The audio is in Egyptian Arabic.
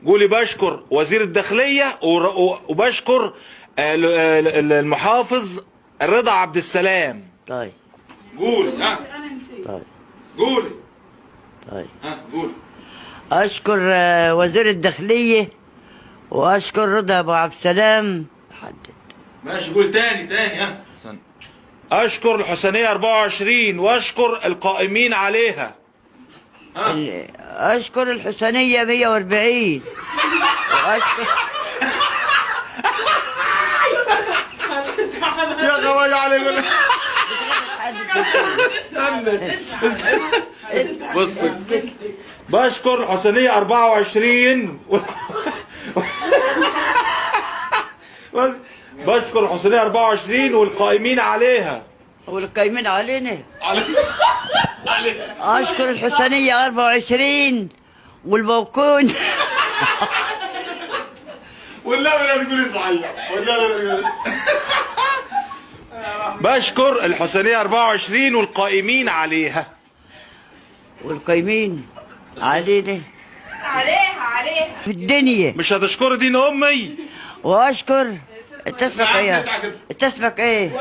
قولي بشكر وزير الداخلية وبشكر المحافظ رضا عبد السلام. طيب. قولي ها. طيب. قولي. طيب. ها قولي. اشكر وزير الداخلية واشكر رضا ابو عبد السلام. حدد. ماشي قول تاني تاني. ها اشكر الحسينية 24 واشكر القائمين عليها. ها اشكر الحسينية 140 واشكر يا خواجه عليك. استنى بص، بشكر الحسينية 24 بشكر الحسينية 24 والقائمين عليها. والقايمين علينا. عليها. اشكر الحسينية 24 والبوكون. والنبي لا تقولي صحيح، والنبي لا تقولي. بشكر الحسينية 24 والقائمين عليها. والقايمين علينا. عليها عليها في الدنيا. مش هتشكر دين امي؟ واشكر. تسبق ايه؟ تسبق ايه؟